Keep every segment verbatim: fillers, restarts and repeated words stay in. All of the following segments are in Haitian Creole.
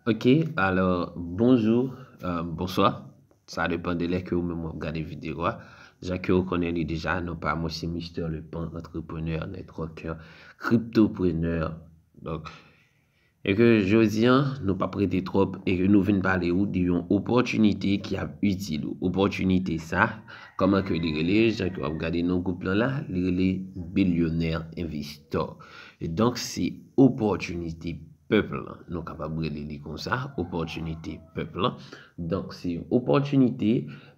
Ok, alò, bonjou, euh, bonswa. Sa depann de lè ke ou menm w ap gade videyo a. Jan ke ou konnen li deja, non pa mwen se Mister Le Pan, entrepreneur, networker, cryptopreneur. Donk, e ke jodi an, nou p ap rete twòp e ke nou vin pale ou de yon opòtinite ki ap itil ou. Opòtinite sa, kòman ke li rele, jan ke w ap gade non gwoup lan la, li rele Billionaire Investor. E donk, se opòtinite pèp lan. Nou kapab rele li konsa, opòtinite pèp lan. Donk, se yon opòtinite,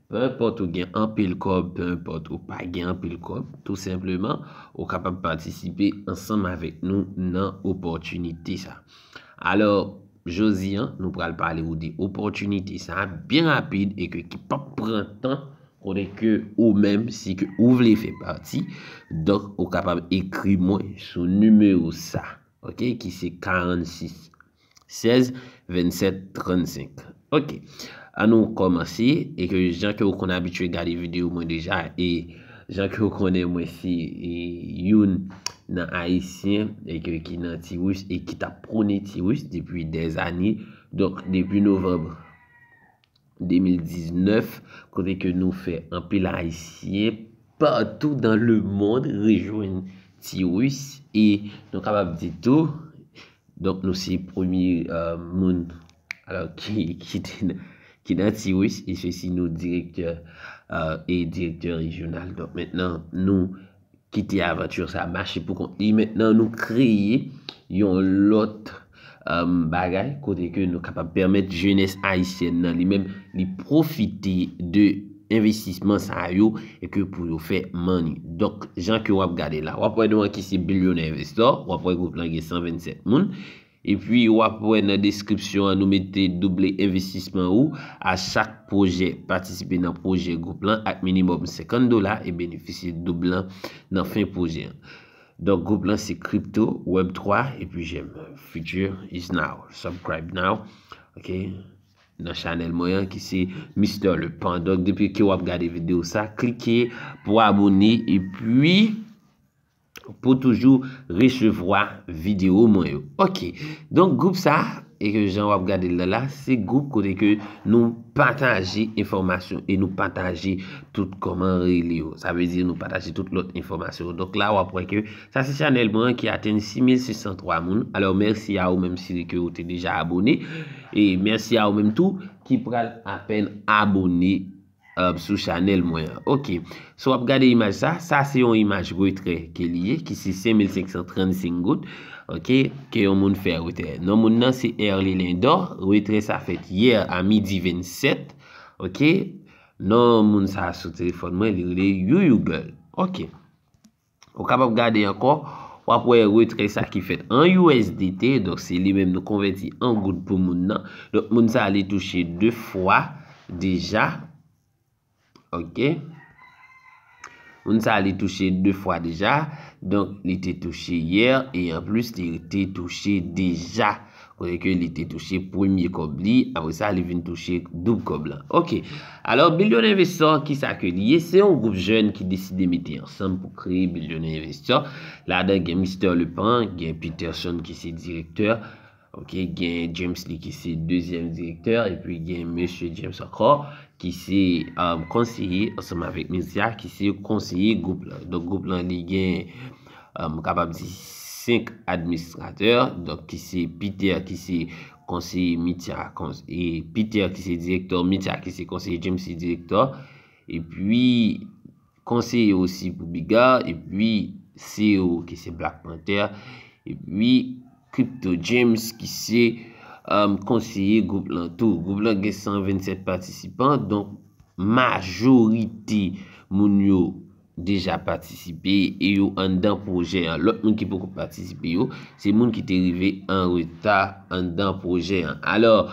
pe enpòt ou gen anpil kòb, pe enpòt ou pa gen anpil kòb, tou senpleman, ou kapab patisipe ansanm avèk nou nan opòtinite sa. Alò, jodi an, nou pral pale ou de opòtinite sa byen rapid e ke ki p ap pran tan, kote ke ou menm, si ke ou vle fè pati, donk, ou kapab ekri mwen sou nimewo sa, ok, ki se karannsis sèz vennsèt trannsenk. Ok, ann nou kòmanse, e ke jan ke ou konn abitye gade videyo mwen deja, e jan ke ou konnen mwen se, e, youn nan Ayisyen, e ke ki nan Tirus, e ki t ap pwone Tirus depi dèzane, donk depi novanm de mil diznèf, kote ke nou fè anpil Ayisyen patou dan le mond rejwenn Tirus, e nou kapab di tou, donk nou se premye, euh, moun, alò, ki, ki te nan, ki nan Tirus, e se si nou direktè, euh, e direktè rejyonal. Donk mentnan, nou kite avanti sa mache pou kont li. Mentnan, nou kreye yon lòt, um, bagay kote ke nou kapab pèmèt jenès ayisyèn nan li menm, li pwofite de envestisman sa yo e ke pou yo fè money. Donk, jan ke w ap gade la, w ap wè nou an ki se Billionaire Investor, w ap wè gwoup lan gen san vennsèt moun. Epi, w ap wè nan deskripsyon an, nou mete double envestisman ou a chak pwojè. Patisipe nan pwojè gwoup lan ak minimòm senkant dola e benefisye doub lan nan fen pwojè an. Donk, gwoup lan se Crypto, Web twa, epi j'aime. Future is now. Subscribe now. Ok? Nan chanèl mwen an ki se Mister Le Pan. Donk, depi ke w ap gade videyo sa, klike pou abone, epi pou toujou resevwa videyo mwen yo. Ok. Donk, gwoup sa, e ke jan w ap gade l la la, se gwoup kote ke nou pataje enfòmasyon e nou pataje tout kòman rele yo. Sa vle di nou pataje tout lòt enfòmasyon. Donk la, w ap wè ke sa se chanèl mwen ki atenn sis mil sis san twa moun. Alò, mèsi a ou menm si ke ou te deja abone. E mèsi a ou menm tou ki pral apèn abone, euh, sou chanèl mwen an. Ok. So, w ap gade imaj sa. Sa se yon imaj retrè ke li ye, ki se senk mil senk san trannsenk goud. Ok. Ke yon moun fè retrè. Non moun nan se Erly Lindor. Retrè sa fèt yè a midi vennsèt. Ok. Non moun sa sou telefòn mwen, li rele Youyou Girl. Ok. Ou kapab gade ankò, w ap wè retrè sa ki fèt an U S D T, donk se li menm nou konvèti an goud pou moun nan. Donk moun sa li touche de fwa deja. Ok. Moun sa li touche de fwa deja. Donk li te touche yè e anplis li te touche deja. Kote ke li te touche premye kòb li, apre sa li vin touche doub kòb lan. Ok. Alò, Billionaire Investor, kisa ke li ye? Se yon gwoup jèn ki deside mete ansanm pou kreye Billionaire Investor. Ladan gen Mister Le Pan, gen Peterson ki se direktè, ok, gen James Lee ki se dezyèm direktè, epi gen Mesye James ankò ki se, um, konseye ansanm avèk Mircea ki se konseye gwoup lan. Donk gwoup lan li gen, um, kapab di senk administratè, donk ki se Peter ki se konseye Mircea, kons-, e Peter ki se direktè, Mircea ki se konseye, James se direktè, epi konseye osi pou Bigard, epi C E O ki se Black Panther, epi Crypto James ki se, um, konseye gwoup lan tou. Gwoup lan gen san vennsèt patisipan, donk majorite moun yo deja patisipe e yo anndan pwojè an. Lòt moun ki poko patisipe yo, se moun ki te rive an reta anndan pwojè an. Alò,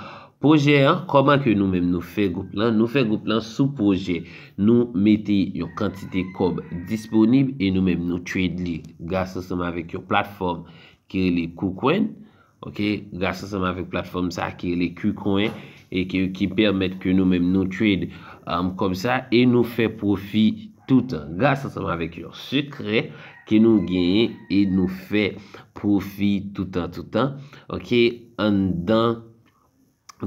pwojè an, kòman ke nou menm nou fè gwoup lan? Nou fè gwoup lan sou pwojè. Nou mete yon kantite kòb disponib e nou menm nou trade li gras ansanm avèk yon platfòm ki rele KuCoin. Ok, gras ansanm avèk platfòm sa ki rele KuCoin e ki, ki pèmèt ke nou menm nou trade, um, kòb sa e nou fè pwofi toutan. Gras ansanm avèk yon sekrè ke nou genyen e nou fè pwofi toutan, toutan. Ok, anndan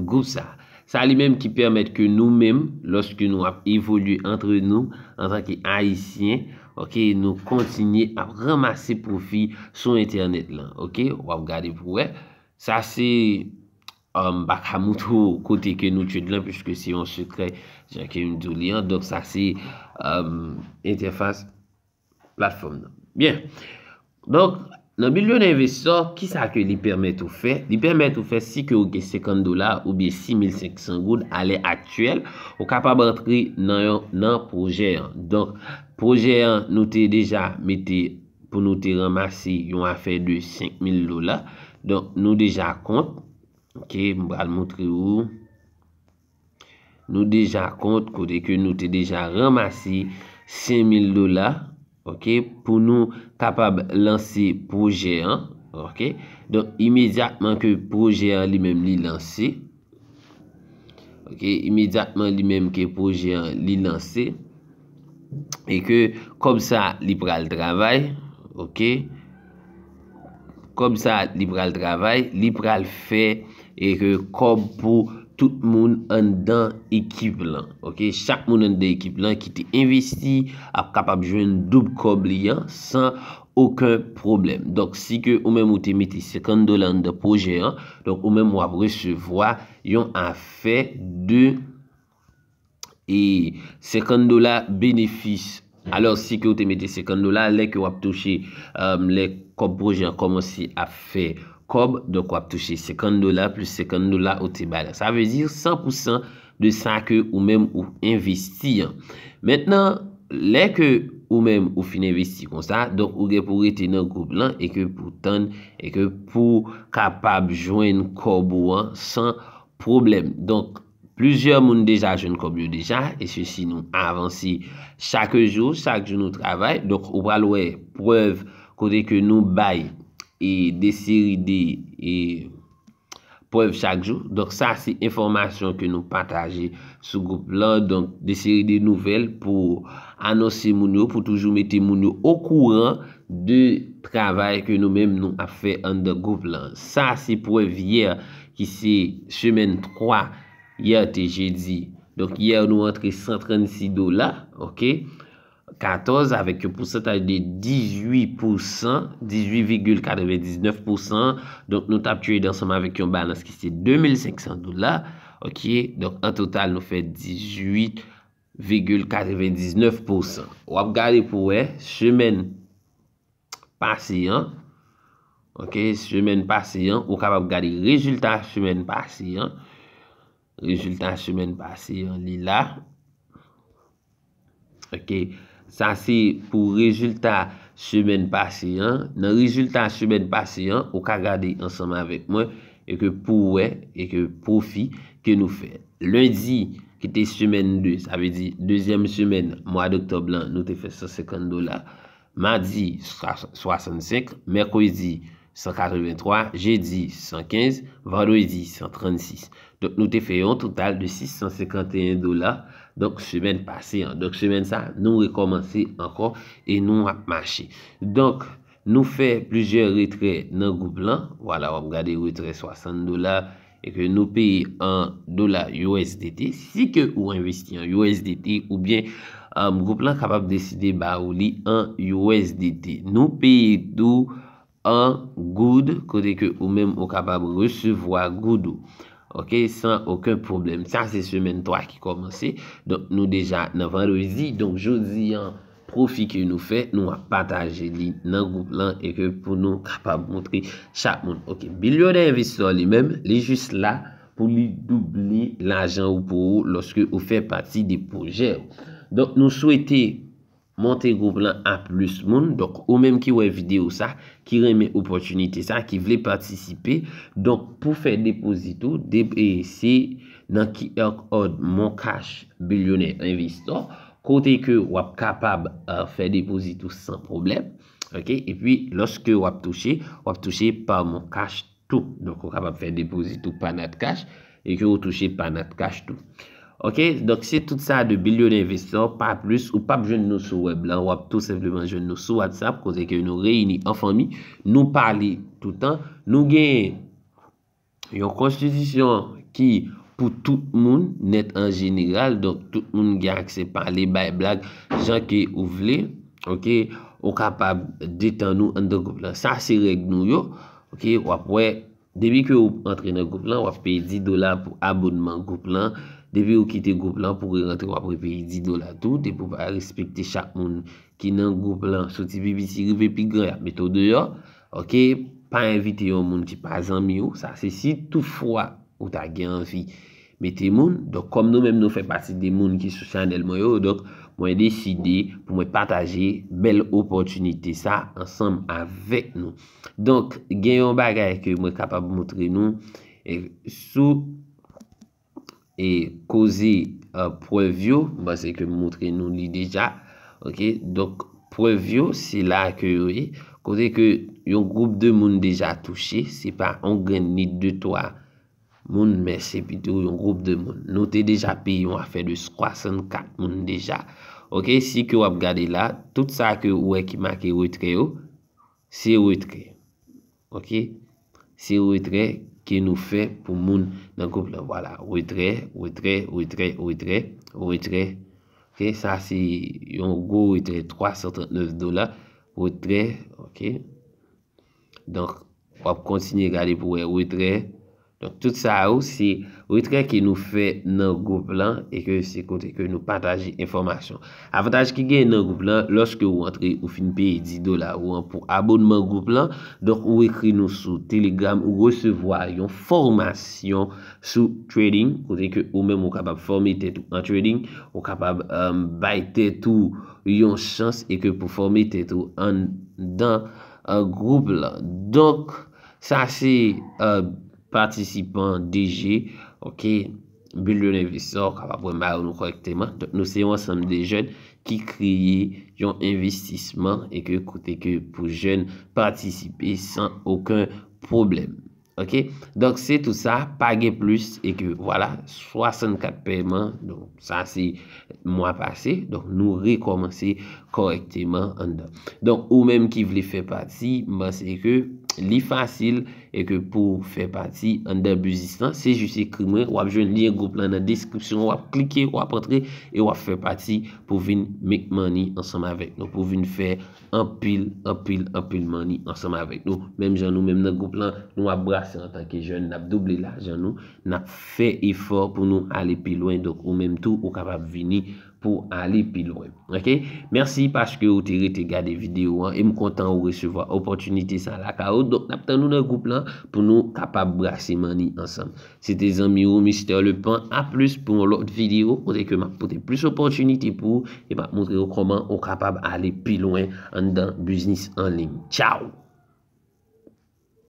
gwoup sa. Sa li menm ki pèmèt ke nou menm, lòske nou ap evolye antre nou, antanke Ayisyen, oke, nou kontinye ap ranmase pwofi sou entènèt lan, oke? W ap gade pou wè. Sa se, um, m pa ka moutre w kote ke nou trade lan, piske se yon sekrè, jan ke m di w li an. Donk, sa se, um, entèfas platfòm nan. Byen. Donk, nan Billionaire Investor, kisa ke li pèmèt ou fè? Li pèmèt ou fè, si ke ou gen senkant dola oubyen sis mil senk san goud alè aktyèl, ou kapab antre nan yon, nan pwojè an. Donk, pwojè an, nou te deja mete pou nou te ranmase yon afè de senk mil dola. Donk, nou deja kont. Oke, m pral moutre ou. Nou deja kont kote ke nou te deja ranmase senk mil dola, oke, pou nou kapab lanse pwojè an, oke. Donk, imedyatman ke pwojè an li menm li lanse, oke, imedyatman li menm ke pwojè an li lanse, e ke kòb sa li pral travay, oke, kòb sa li pral travay, li pral fè e ke kòb pou tout moun anndan ekip lan. Oke, chak moun anndan ekip lan ki te envesti ap kapab jwenn doub kòb li an san okenn pwoblèm. Donk, si ke ou menm ou te mete senkant dola anndan pwojè an, donk ou menm w ap resevwa yon afè de e senkant dola benefis. Alò, si ke w te mete senkant dola, lè ke w ap touche, um, lè kòb pwojè an kòmanse ap fè kòb, donk w ap touche senkant dola plis senkant dola ou te bay la. Sa vle di san pou san de sa ke ou menm ou envesti an. Mentnan, lè ke ou menm ou fin envesti konsa, donk ou gen pou rete nan gwoup lan e ke pou tann e ke pou kapab jwenn kòb ou an san pwoblèm. Donk, plizyè moun deja jwenn kòb yo deja, e sesi nou avanse chak jou, chak jou nou travay. Donk, ou pral wè prèv kote ke nou bay e de seri de e prèv chak jou. Donk, sa se enfòmasyon ke nou pataje sou gwoup lan. Donk, de seri de nouvèl pou anonse moun yo, pou toujou mete moun yo okouran de travay ke nou menm nou ap fè anndan gwoup lan. Sa se prèv yè ki se semèn twa, yè te jedi. Donk, yè nou antre san trannsis dola, oke? Katòz avèk yon pousantaj de dizuit pousan, dizuit vigil katrevendiznèf pousan. Donk, nou t ap trade ansanm avèk yon balans ki se de mil senk san dola, oke? Donk, an total, nou fè dizuit vigil katrevendiznèf pousan. W ap gade pou wè, semèn pase an, oke, semèn pase an, ou kapab gade rezilta semèn pase an. Rezilta semèn pase an, li la. Oke, sa se pou rezilta semèn pase an. Nan rezilta semèn pase an, ou ka gade ansanm avèk mwen e ke pou wè e ke pwofi ke nou fè. Lendi, ki te semèn de, sa vle di dezyèm semèn mwa doktòb lan, nou te fè san senkant dola. Madi, swa-, swasannsenk. Mèkredi, san katrevenntwa. Jedi, san kenz. Vandredi, san trannsis. Donk, nou te fè yon total de sis san senkanteyen dola. Donk, semèn pase an. Donk, semèn sa, nou rekòmanse ankò e nou ap mache. Donk, nou fè plizyè retrè nan gwoup lan. Vwala, w ap gade retrè swasant dola e ke nou peye an dola U S D T. Si ke ou envesti an U S D T oubyen, um, gwoup lan kapab deside ba ou li an U S D T. Nou peye tou an goud, kote ke ou menm ou kapab resevwa goud ou. Oke, san okenn pwoblèm. Sa se semèn twa ki kòmanse. Donk, nou deja nan vandredi. Donk, jodi an, pwofi ke nou fè, nou ap pataje li nan gwoup lan e ke pou nou kapab moutre chak moun. Oke, Billionaire Investor li menm, li jis la pou li double lajan ou pou ou lòske ou fè pati de pwojè ou. Donk, nou swete monte gwoup lan a plis moun. Donk, ou menm ki wè videyo sa, ki renmen opòtinite sa, ki vle patisipe, donk, pou fè depozit ou, de-, e se nan Q R code Moncash Billionaire Investor, kote ke w ap kapab, eh, fè depozit ou san pwoblèm. Oke? Epi, lòske w ap touche, w ap touche pa Moncash tou. Donk, ou kapab fè depozit ou pa Natcash e ke ou touche pa Natcash tou. Oke? Donk, se tout sa de Billionaire Investor, pa plis. Ou p ap jwenn nou sou wèb lan, w ap tou senpleman jwenn nou sou WhatsApp, kote ke nou reyini an fanmi, nou pale toutan. Nou gen Yon konstitisyon ki pou tout moun nèt an jeneral, donk tout moun gen aksè pale, bay blag, jan ke ou vle, oke, ou kapab detann ou anndan gwoup lan. Sa se règ nou yo, oke, w ap wè, depi ke ou antre nan gwoup lan, w ap peye dis dola pou abònman gwoup lan, depi ou kite gwoup lan, pou re rantre, w ap repeye dis dola tou, depi ou pa respekte chak moun ki nan gwoup lan, soti pi piti rive pi gran, y ap mete w deyò, oke, pa envite yon moun ki pa zanmi w, sa se si toutfwa ou ta gen anvi mete moun. Donk, kòm nou menm nou fè pati de moun ki sou chanèl mwen yo, donk, mwen deside pou mwen pataje bèl opòtinite sa ansanm avèk nou. Donk, gen yon bagay ke mwen kapab montre nou, e, sou, e, koze, e, prèv yo, m panse ke m montre nou li deja. Oke, donk, prèv yo, se la ke yo ye. Kote ke yon gwoup de moun deja touche, se pa yon grenn ni de twa moun, men se pito yon gwoup de moun. Nou te deja peye yon afè de swasannkat moun deja. Oke, si ke w ap gade la, tout sa ke ou wè ki make retrè yo, se retrè. Oke? Se retrè ke nou fè pou moun nan gwoup lan. Vwala, retrè, retrè, retrè, retrè, retrè. Oke, sa se yon gwo retrè, twa san trannèf dola. Retrè, oke. Donk, w ap kontinye gade pou wè retrè. Donk, tout sa yo, se retrè ke nou fè nan gwoup lan e ke se kote ke nou pataje enfòmasyon. Avantaj ki gen nan gwoup lan, lòske ou antre, ou fin peye dis dola ou an pou abònman gwoup lan, donk ou ekri nou sou Telegram, ou resevwa yon fòmasyon sou trading, kote ke ou menm ou kapab fòme tèt ou an trading, ou kapab, um, bay tèt ou yon chans e ke pou fòme tèt ou anndan, uh, gwoup lan. Donk, sa se, uh, patisipan D G, oke, Build Your Investor, w kapab wè mayo nou kòrèkteman. Donk, nou se yon ansanm de jèn ki kreye yon envestisman e ke kote ke pou jèn patisipe san okenn pwoblèm. Oke? Donk, se tout sa, pa gen plis e ke, vwala, swasannkat pèman. Donk, sa se mwa pase. Donk, nou rekòmanse kòrèkteman anndan. Donk, ou menm ki vle fè pati, m panse ke li fasil e ke pou fè pati anndan biznis lan, se jis ekri mwen, w ap jwenn lyen gwoup lan nan deskripsyon, w ap klike, w ap antre e w ap fè pati pou vin make money ansanm avèk nou, pou vin fè anpil, anpil, anpil money ansanm avèk nou. Menm jan nou menm nan gwoup lan, nou ap brase antanke jèn, n ap double lajan nou, n ap fè efò pou nou ale pi lwen. Donk, ou menm tou, ou kapab vini pou ale pi lwen. Oke? Mèsi paske ou te rete gade videyo an e m kontan ou resevwa opòtinite sa lakay ou. Donk, n ap tann ou nan gwoup lan pou nou kapab brase money ansanm. Se te zanmi ou, Mister Lepan. A plis pou yon lòt videyo kote ke m ap pote plis opòtinite pou ou e m ap montre ou kòman ou kapab ale pi lwen anndan biznis an liy. Tchaw!